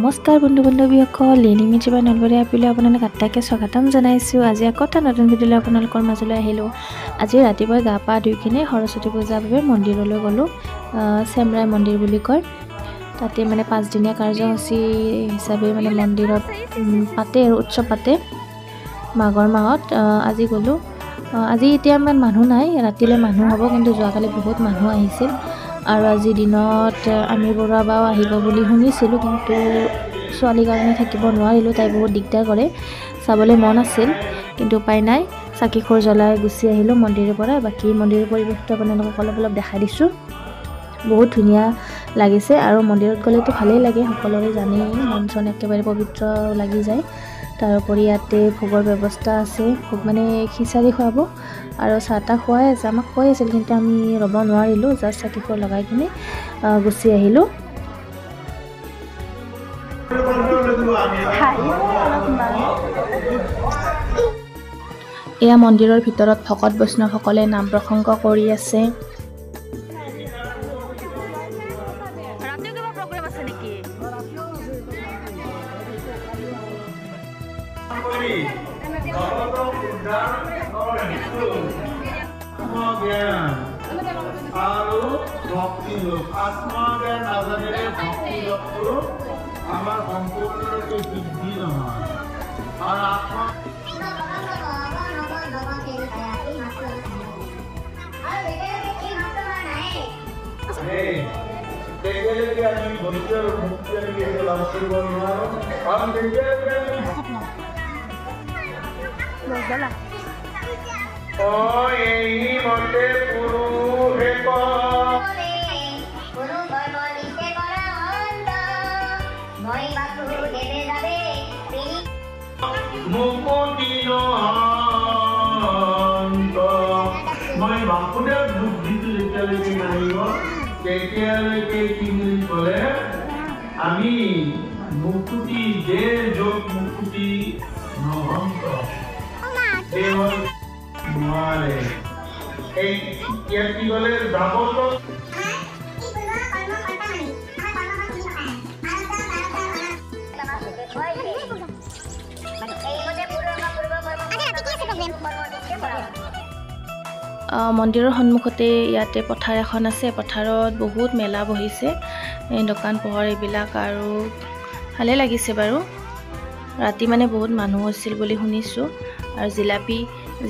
নমস্কাৰ বন্ধু বান্ধৱীসকল, লিলিমি জীৱা নলবাৰী আপিলৈ আপোনালোক আটাইকে স্বাগতম জনাইছোঁ। আজি আকৌ এটা নতুন ভিডিঅ'লৈ আপোনালোকৰ মাজলৈ আহিলোঁ। আজি ৰাতিপুৱাই গা পা ধুই কিনে সৰস্বতী পূজাৰ বাবে মন্দিৰলৈ গ'লোঁ। চেমৰাই মন্দিৰ বুলি কয়। তাতে মানে পাঁচদিনীয়া কাৰ্যসূচী হিচাপে মানে মন্দিৰত পাতে আৰু উৎসৱ পাতে মাঘৰ মাহত। আজি গ'লোঁ। আজি এতিয়া ইমান মানুহ নাই, ৰাতিলৈ মানুহ হ'ব, কিন্তু যোৱাকালি বহুত মানুহ আহিছিল। আৰু আজি দিনত আমিৰ বৰুৱা বাও আহিব বুলি শুনিছিলোঁ, কিন্তু ছোৱালীৰ কাৰণে থাকিব নোৱাৰিলোঁ, তাই বহুত দিগদাৰ কৰে। চাবলৈ মন আছিল কিন্তু উপায় নাই, চাকি খোৰ জ্বলাই গুচি আহিলোঁ মন্দিৰৰ পৰা। বাকী মন্দিৰৰ পৰিৱেশটো আপোনালোকক অলপ অলপ দেখাই দিছোঁ, বহুত ধুনীয়া লাগিছে। আৰু মন্দিৰত গ'লেতো ভালেই লাগে, সকলোৰে জানেই, মন চন একেবাৰে পবিত্ৰ লাগি যায়। তাৰোপৰি ইয়াতে ভোগৰ ব্যৱস্থা আছে, ভোগ মানে খিচাৰি খুৱাব আৰু চাহ তাহ খুৱাই আছে, আমাক কৈ আছিল, কিন্তু আমি ৰ'ব নোৱাৰিলোঁ, জাষ্ট চাকি খোৰ লগাই কিনে গুচি আহিলোঁ। এয়া মন্দিৰৰ ভিতৰত ভকত বৈষ্ণৱসকলে নাম প্ৰসংগ কৰি আছে। আৰু ভক্তি যোগ, আত্মজ্ঞান নাজানিলে ভক্তি যোগটো আমাৰ সম্পূৰ্ণৰূপে সিদ্ধি নহয়। আৰু আত্মা তেতিয়ালৈকে আমি ভক্তি আৰু মুক্তি আমি লাভ কৰিব নোৱাৰো। কাৰণ তেতিয়ালৈকে আমি এই মতে পুৰুষে মুকুতি মই বাসুদেৱ বুদ্ধিটো যেতিয়ালৈকে নাহিব তেতিয়ালৈকে কি বুলি ক'লে আমি মুকুতি যে যোগ মুকুতি নহন্ত নোৱাৰে। এই ইয়াত কি ক'লে যাৱত মন্দিৰৰ সন্মুখতে ইয়াতে পথাৰ এখন আছে, পথাৰত বহুত মেলা বহিছে, দোকান পোহৰ এইবিলাক, আৰু ভালে লাগিছে বাৰু। ৰাতি মানে বহুত মানুহ হৈছিল বুলি শুনিছোঁ। আৰু জিলাপি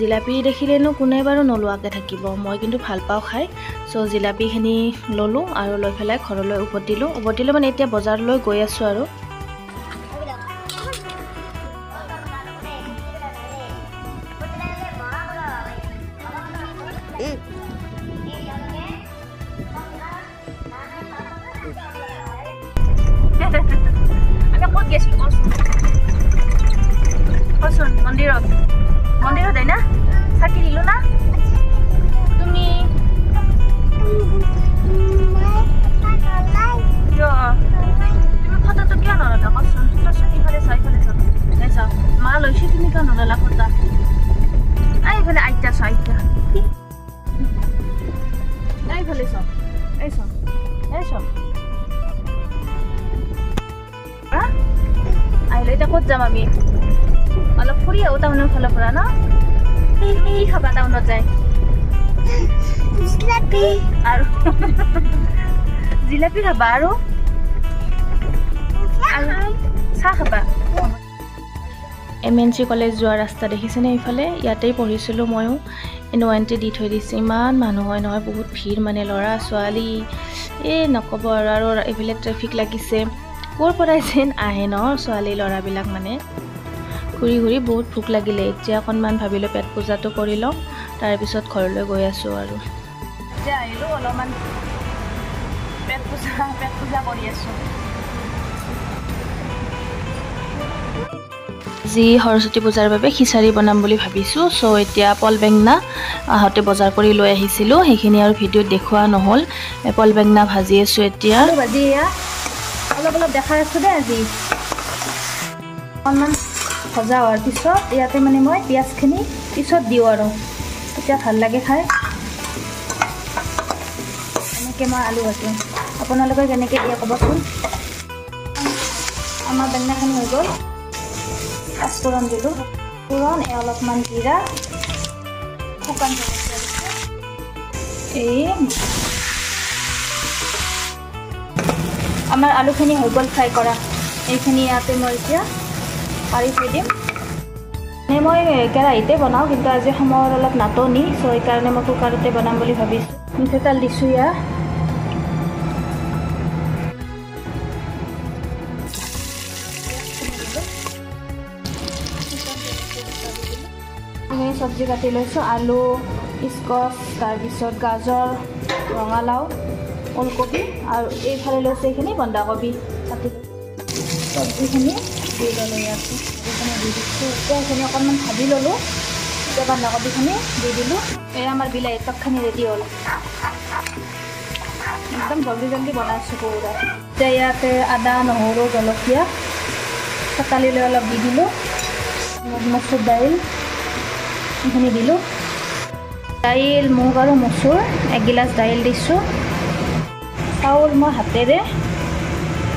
জিলাপি দেখিলেনো কোনে বাৰু নোলোৱাকৈ থাকিব, মই কিন্তু ভাল পাওঁ খাই। চ' জিলাপিখিনি ল'লোঁ আৰু লৈ পেলাই ঘৰলৈ উভতিলোঁ। উভতিলোঁ মানে এতিয়া বজাৰলৈ গৈ আছোঁ। আৰু আমি ক'ত গৈছিলোঁ কচোন? মন্দিৰত, মন্দিৰত হয় না? চাকি দিলোঁ না তুমি? কিয় তুমি ফটোটো কিয় নললা কচোন? কচোন, ইফালে চাওঁ, ইফালে চাওঁ, এই চাওঁ, মা লৈছে, তুমি কিয় নললা ফটো? এইফালে আইতা চাওঁ, আইতা, এইফালে চাওঁ, এই চাওঁ, এই চাওঁ। আহিলে এতিয়া ক'ত যাম আমি? অলপ ফুৰি আহোঁ টাউনৰ ফালৰ পৰা ন? তুমি কি খাবা টাউনত যায়? জিলাপি। আৰু জিলাপি খাবা আৰু চাহ খাবা। MNC college যোৱা ৰাস্তা দেখিছেনে? এইফালে ইয়াতেই পঢ়িছিলোঁ ময়ো। নো এণ্ট্ৰি দি থৈ দিছে। ইমান মানুহ হয় নহয়, বহুত ভিৰ মানে, ল'ৰা ছোৱালী এই নক'ব আৰু। আৰু এইফালে ট্ৰেফিক লাগিছে, ক'ৰ পৰাই যেন আহে ন ছোৱালী ল'ৰাবিলাক, মানে ঘূৰি ঘূৰি বহুত ভোক লাগিলে। এতিয়া অকণমান ভাবিলোঁ পেট পূজাটো কৰি লওঁ, তাৰপিছত ঘৰলৈ গৈ আছোঁ। আৰু এতিয়া আহিলোঁ, অলপমান পেট পূজা কৰি আছোঁ। আজি সৰস্বতী পূজাৰ বাবে খিচাৰি বনাম বুলি ভাবিছোঁ। চ' এতিয়া পল বেঙেনা আহোঁতে বজাৰ কৰি লৈ আহিছিলোঁ, সেইখিনি আৰু ভিডিঅ'ত দেখুওৱা নহ'ল। পল বেঙেনা ভাজি আছোঁ এতিয়া। ভাজি এয়া অলপ অলপ দেখাই আছোঁ দেই। আজি অকণমান ভজা হোৱাৰ পিছত ইয়াতে মানে মই পিঁয়াজখিনি পিছত দিওঁ আৰু তেতিয়া ভাল লাগে খাই। এনেকৈ মই আলু ভাজোঁ, আপোনালোকে কেনেকৈ দিয়ে ক'বচোন। আমাৰ বেঙেনাখিনি হৈ গ'ল। পাঁচফোৰণ দিলোঁ, ফোৰণ, অলপমান জিৰা, শুকান জলকীয়া দিছোঁ। এই আমাৰ আলুখিনি হৈ গ'ল ফ্ৰাই কৰা। এইখিনি ইয়াতে মই এতিয়া পাৰি থৈ দিম। মানে মই কেৰাহীতে বনাওঁ, কিন্তু আজি সময়ৰ অলপ নাটনি, চ' সেইকাৰণে মই কুকাৰতে বনাম বুলি ভাবিছোঁ। মিঠাতেল দিছোঁ ইয়াত। চব্জি কাটি লৈছোঁ, আলু, স্কচ, তাৰপিছত গাজৰ, ৰঙালাও, ওলকবি আৰু এইফালে লৈছোঁ এইখিনি বন্ধাকবি কাটি লৈছোঁ। চব্জিখিনি দি ল'লোঁ ইয়াতে, চব্জিখিনি দি দিছোঁ। এতিয়া সেইখিনি অকণমান ভাজি ল'লোঁ। এতিয়া বন্ধাকবিখিনি দি দিলোঁ। এই আমাৰ বিলাহী টকখিনি ৰেডি হ'ল। একদম জলদি জলদি বনাইছোঁ পূৰা। এতিয়া ইয়াতে আদা, নহৰু, জলকীয়া চতালি লৈ অলপ দি দিলোঁ। মচুৰ দাইল এইখিনি দিলোঁ। দাইল, মুগ আৰু মচুৰ এগিলাচ দাইল দিছোঁ। চাউল মই হাতেৰে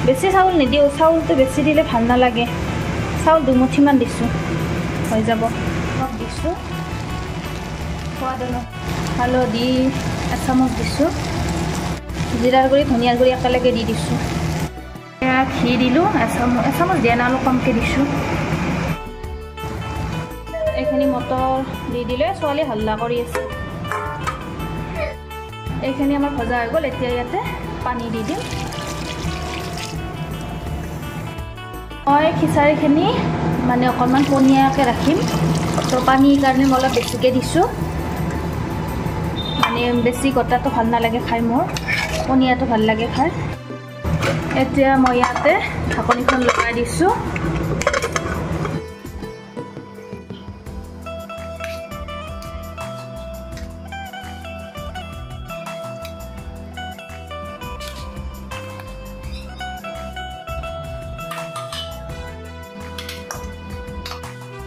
বেছি চাউল নিদিওঁ, চাউলটো বেছি দিলে ভাল নালাগে। চাউল দুমুঠিমান দিছোঁ, হৈ যাব। অলপ দিছোঁ সোৱাদ অনুসৰি। হালধি এচামুচ দিছোঁ। জিৰাৰ গুড়ি, ধনিয়াৰ গুড়ি একেলগে দি দিছোঁ। ঘি দিলোঁ এচামুচ দিয়া নাই, অলপ কমকৈ দিছোঁ। এইখিনি মটৰ দি দিলে, ছোৱালী হাল্লা কৰি আছে। এইখিনি আমাৰ ভজা হৈ গ'ল। এতিয়া ইয়াতে পানী দি দিম। মই খিচাৰিখিনি মানে অকণমান পনীয়াকৈ ৰাখিম, তো পানীৰ কাৰণে মই অলপ বেছিকৈ দিছোঁ। মানে বেছি গোটাটো ভাল নালাগে খাই, মোৰ পনীয়াটো ভাল লাগে খাই। এতিয়া মই ইয়াতে ঢাকনিখন লগাই দিছোঁ।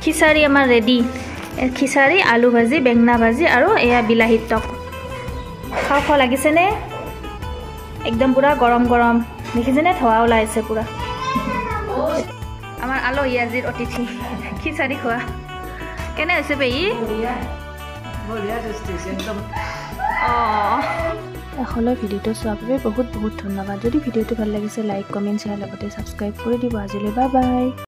খিচাৰি আমাৰ ৰেডি। খিচাৰি, আলু ভাজি, বেঙেনা ভাজি আৰু এয়া বিলাহী টক। খাওঁ খাওঁ লাগিছেনে? একদম পূৰা গৰম গৰম, দেখিছেনে? ধোঁৱা ওলাইছে পূৰা। আমাৰ আলহী আজিৰ অতিথি খিচাৰি খোৱা। কেনে হৈছে পেহী? অঁ, শেষলৈ ভিডিঅ'টো চোৱাৰ বাবে বহুত বহুত ধন্যবাদ। যদি ভিডিঅ'টো ভাল লাগিছে লাইক, কমেণ্ট, শ্বেয়াৰ লগতে ছাবস্ক্ৰাইব কৰি দিব। আজিলৈ বাই বাই।